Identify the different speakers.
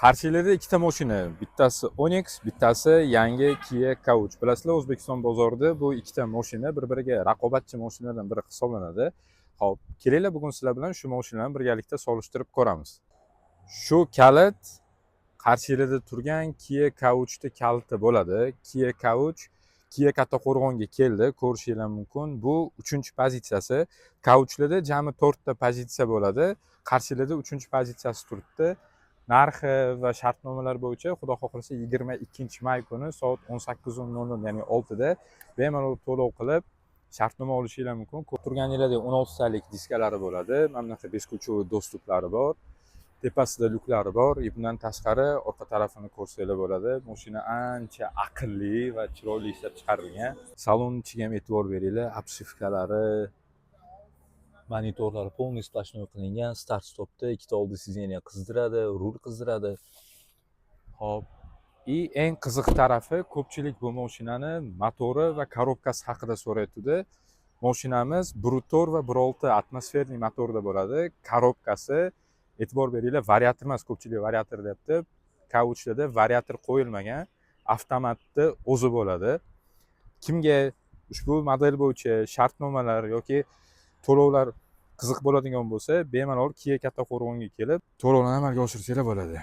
Speaker 1: Qarshinglarda ikkita mashina, bittasi Onix, bittasi yangi Kia K3. Bilasizlar, O'zbekiston bozorida bu ikkita mashina bir-biriga raqobatchi mashinalardan biri hisoblanadi. Xo'p, kelinglar, bugun sizlar bilan shu mashinalarni birgalikda solishtirib ko'ramiz. Shu kalit qarshinglarda turgan Kia K3 ta kaliti bo'ladi. Kia K3 Kia Kattaqo'rg'onga keldi, ko'rishinglar mumkin. Bu uchinchi pozitsiyasi. K3larda jami to'rtta pozitsiya bo'ladi. Qarshinglarda uchinchi pozitsiyasi turibdi. Narxi va shartnomalar bo'yicha, Xudo xohlasa, 22 may kuni soat 18:00, ya'ni 6 da bemalol to'lov qilib, shartnoma olishinglar mumkin. Ko'rib turganinglardek, 16 talik diskalari bo'ladi. Mana bunaqa бесключевой доступ lari bor. Tepasida lyuklari bor. И bundan tashqari orqa tarafini ko'rsanglar bo'ladi. Mashina ancha aqlli va chiroyli ishlab chiqarilgan. Salon ichiga ham e'tibor beringlar. Обшивка lari,
Speaker 2: Monitorlari полный сплошной qilingan, start stopda ikkita oldi сиденье qizdiradi, rul qizdiradi.
Speaker 1: Xo'p. И eng qiziq tarafi, ko'pchilik bu mashinani motori va korobkasi haqida so'rayotgandi. Mashinamiz 1.4 va 1.6 атмосферный motorda bo'ladi. Korobkasi, e'tibor beringlar, variator emas, ko'pchilik variator deyapti. K3larda variator qo'yilmagan, avtomatni o'zi bo'ladi. Kimga ushbu model bo'yicha shartnomalar yoki to'lovlar qiziq bo'ladigan bo'lsa, bemalol Kia Kattaqo'rg'onga kelib, to'lovlarni amalga oshirsanglar bo'ladi.